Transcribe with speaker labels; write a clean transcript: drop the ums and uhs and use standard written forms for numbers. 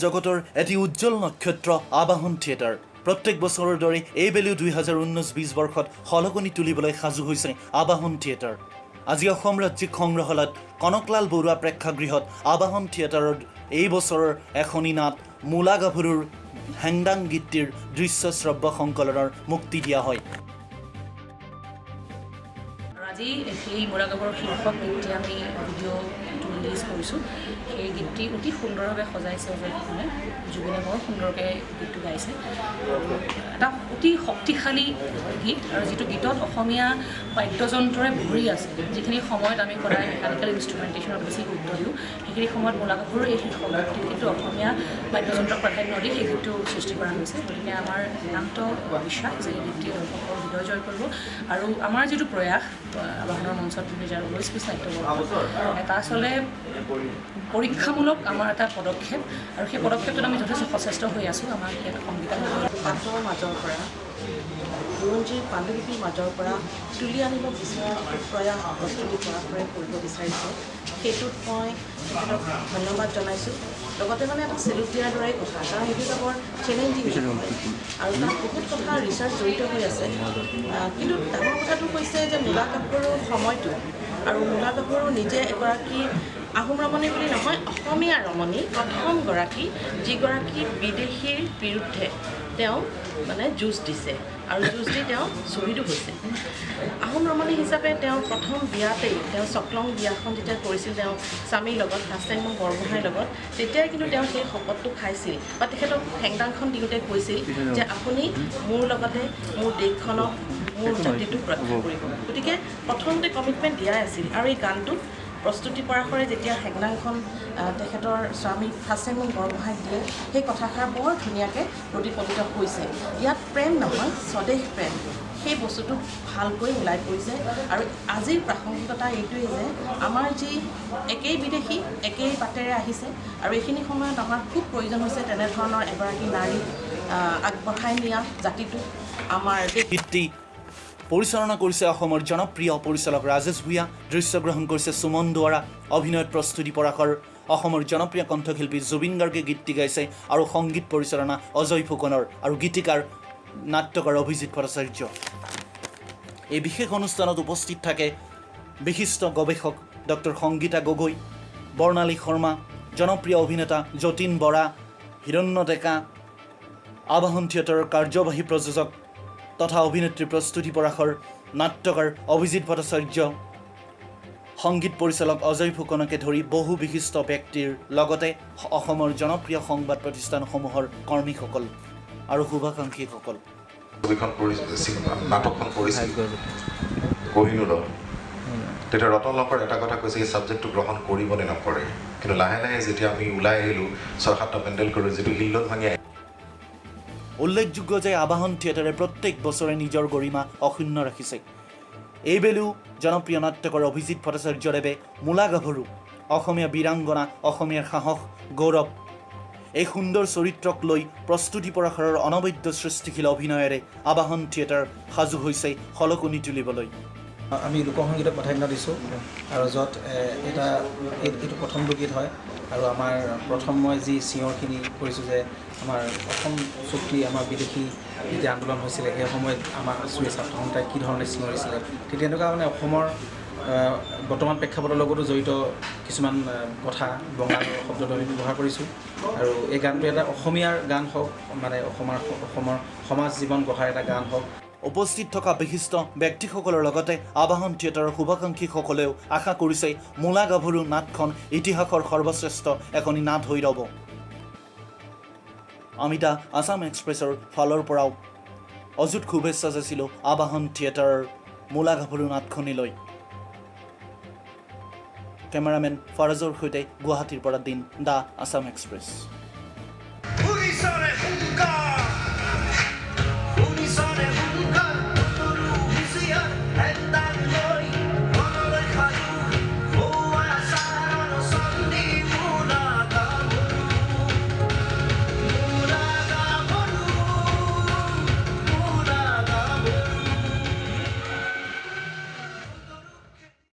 Speaker 1: জগতৰ এটি উজ্জ্বল নক্ষত্ৰ আবাহন থিয়েটাৰ। প্ৰত্যেক বছৰৰ দৰে এইবেলিও 2019-20 বৰ্ষত খলকনি তুলিবলৈ সাজু হৈছে আবাহন থিয়েটাৰ। আজি অসম ৰাজ্যিক সংগ্ৰহালয়ত কনকলাল বৰুৱা প্ৰেক্ষাগৃহত আবাহন থিয়েটাৰৰ এই বছৰৰ এখনি নাট মূলা গাভৰুৰ হেংদাং গীতটিৰ দৃশ্য শ্ৰব্য সংকলনৰ মুক্তি দিয়া হয়।
Speaker 2: আৰু আজি সেই মূলা গাভৰুৰ শীৰ্ষক গীতটি আমি ভিডিঅ'টো ৰিলিজ কৰিছোঁ। সেই গীতটি অতি সুন্দৰভাৱে সজাইছে অজয় ফুকনে। জুবিনে বৰ সুন্দৰকৈ গীতটো গাইছে আৰু এটা অতি শক্তিশালী গীত আৰু যিটো গীতত অসমীয়া বাদ্যযন্ত্ৰৰে ভৰি আছে। যিখিনি সময়ত আমি সদায় মেকানিকেল ইনষ্ট্ৰুমেণ্টেশ্যনত বেছি গুৰুত্ব দিওঁ, সেইখিনি সময়ত মূলা গাভৰুৰ এই শীৰ্ষক গীতটিত কিন্তু অসমীয়া বাদ্যযন্ত্ৰক প্ৰাধান্য দি সেই গীতটো সৃষ্টি কৰা হৈছে। গতিকে আমাৰ একান্ত বিশ্বাস যে এই গীতটি দৰ্শকৰ হৃদয় জয় কৰিব। আৰু আমাৰ যিটো প্ৰয়াস আবাহনৰ মঞ্চত 2019-20 নাট্যবৰ্ষত, এটা আচলতে পৰীক্ষামূলক আমাৰ এটা পদক্ষেপ আৰু সেই পদক্ষেপটোত আমি যথেষ্ট সচেষ্ট হৈ আছোঁ। আমাৰ ইয়াত সংগীতা
Speaker 3: পাতৰ মাজৰ পৰা, বুৰঞ্জীৰ পাণ্ডুলিপিৰ মাজৰ পৰা তুলি আনিব বিচৰা যিটো প্ৰয়াস প্ৰস্তুতি পৰাশৰে কৰিব বিচাৰিছে, সেইটোত মই তেখেতক ধন্যবাদ জনাইছোঁ। লগতে মানে এটা চেলুট দিয়াৰ দৰেই কথা, কাৰণ এইটো এটা বৰ চেলেঞ্জিং হয় আৰু তাত বহুত কথা ৰিচাৰ্চ জড়িত হৈ আছে। কিন্তু ডাঙৰ কথাটো হৈছে যে মূলা গাভৰুৰ সময়টো আৰু মূলা গাভৰু নিজে এগৰাকী আহোম ৰমণী বুলি নহয়, অসমীয়া ৰমণী প্ৰথমগৰাকী, যিগৰাকী বিদেশীৰ বিৰুদ্ধে তেওঁ মানে যুঁজ দিছে আৰু যুঁজ দি তেওঁ শ্বহীদো হৈছে। আহোম ৰমণী হিচাপে তেওঁ প্ৰথম বিয়াতেই, তেওঁ চকলং বিয়াখন যেতিয়া কৰিছিল তেওঁ স্বামীৰ লগত, ফাষ্টেংমুং বৰগোহাঁইৰ লগত, তেতিয়াই কিন্তু তেওঁ সেই শপতটো খাইছিল বা তেখেতক হেংদাংখন দিওঁতে কৈছিল যে আপুনি মোৰ লগতে মোৰ দেশখনক, মোৰ জাতিটোক ৰক্ষা কৰিব। গতিকে প্ৰথমতে কমিটমেণ্ট দিয়াই আছিল। আৰু এই গানটোত প্ৰস্তুতি পৰাশৰে যেতিয়া হেংদাংখন তেখেতৰ স্বামী ফাষ্টেংমুং বৰগোহাঁইক দিয়ে, সেই কথাষাৰ বৰ ধুনীয়াকৈ প্ৰতিফলিত হৈছে। ইয়াত প্ৰেম নহয়, স্বদেশ প্ৰেম, সেই বস্তুটো ভালকৈ ওলাই পৰিছে। আৰু আজিৰ প্ৰাসংগিকতা এইটোৱেই যে আমাৰ যি একেই বিদেশী একেই বাটেৰে আহিছে আৰু এইখিনি সময়ত আমাৰ খুব প্ৰয়োজন হৈছে তেনেধৰণৰ এগৰাকী নাৰীক আগবঢ়াই নিয়া জাতিটোক, আমাৰ দেশ।
Speaker 1: গীতটি পৰিচালনা কৰিছে অসমৰ জনপ্ৰিয় পৰিচালক ৰাজেশ ভূঞা, দৃশ্যগ্ৰহণ কৰিছে সুমন দুৱাৰা, অভিনয়ত প্ৰস্তুতি পৰাশৰ, অসমৰ জনপ্ৰিয় কণ্ঠশিল্পী জুবিন গাৰ্গে গীতটি গাইছে আৰু সংগীত পৰিচালনা অজয় ফুকনৰ আৰু গীতিকাৰ নাট্যকাৰ অভিজিত ভট্টাচাৰ্য। এই বিশেষ অনুষ্ঠানত উপস্থিত থাকে বিশিষ্ট গৱেষক ডক্টৰ সংগীতা গগৈ, বৰ্ণালী শৰ্মা, জনপ্ৰিয় অভিনেতা যতীন বৰা, হিৰণ্য ডেকা, আবাহন থিয়েটাৰৰ কাৰ্যবাহী প্ৰযোজক তথা অভিনেত্ৰী প্ৰস্তুতি পৰাশৰ, নাট্যকাৰ অভিজিত ভট্টাচাৰ্য, সংগীত পৰিচালক অজয় ফুকনকে ধৰি বহু বিশিষ্ট ব্যক্তিৰ লগতে অসমৰ জনপ্ৰিয় সংবাদ প্ৰতিষ্ঠানসমূহৰ কৰ্মীসকল আৰু শুভাকাংক্ষীসকল।
Speaker 4: ছবিখন কৰিছিল, নাটকখন কৰিছিল কহিনুৰত, তেতিয়া ৰতন লহকৰ এটা কথা কৈছে, এই ছাবজেক্টটো গ্ৰহণ কৰিব নে নকৰে। কিন্তু লাহে লাহে যেতিয়া আমি ওলাই আহিলোঁ, ছয় সাতটা পেণ্ডেল কৰি যিটো হিল্লোল ভাঙি
Speaker 1: উল্লেখযোগ্য যে আবাহন থিয়েটাৰে প্ৰত্যেক বছৰে নিজৰ গৰিমা অক্ষুণ্ণ ৰাখিছে। এইবেলিও জনপ্ৰিয় নাট্যকাৰ অভিজিত ভট্টাচাৰ্যদেৱে মূলা গাভৰু, অসমীয়া বীৰাংগনা, অসমীয়াৰ সাহস, গৌৰৱ, এই সুন্দৰ চৰিত্ৰক লৈ প্ৰস্তুতি পৰাশৰৰ অনবদ্য সৃষ্টিশীল অভিনয়েৰে আবাহন থিয়েটাৰ সাজু হৈছে খলকনি তুলিবলৈ।
Speaker 5: আমি লোকসংগীতক প্ৰাধান্য দিছোঁ আৰু য'ত এটা এইটো প্ৰথমটো গীত হয় আৰু আমাৰ প্ৰথম মই যি চিঞৰখিনি কৰিছোঁ যে আমাৰ অসম চুক্তি, আমাৰ বিদেশী যেতিয়া আন্দোলন হৈছিলে, সেই সময়ত আমাৰ আছুৱে, ছাত্ৰ সন্থাই কি ধৰণে চিঞৰিছিলে, ঠিক তেনেকুৱা মানে অসমৰ বৰ্তমান প্ৰেক্ষাপটৰ লগতো জড়িত কিছুমান কথা, বঙাল শব্দটো আমি ব্যৱহাৰ কৰিছোঁ। আৰু এই গানটো এটা অসমীয়াৰ গান হওক, মানে অসমৰ সমাজ জীৱন গঢ়াৰ এটা গান হওক।
Speaker 1: উপস্থিত থকা বিশিষ্ট ব্যক্তিসকলৰ লগতে আবাহন থিয়েটাৰৰ শুভাকাংক্ষীসকলেও আশা কৰিছে মূলা গাভৰু নাটখন ইতিহাসৰ সৰ্বশ্ৰেষ্ঠ এখনি নাট হৈ ৰ'ব। আমি the Assam এক্সপ্ৰেছৰ ফালৰ পৰাও অযুত শুভেচ্ছা যাচিলোঁ আবাহন থিয়েটাৰৰ মূলা গাভৰু নাটখনিলৈ। কেমেৰামেন ফাৰাজৰ সৈতে গুৱাহাটীৰ পৰা দিন, the Assam express.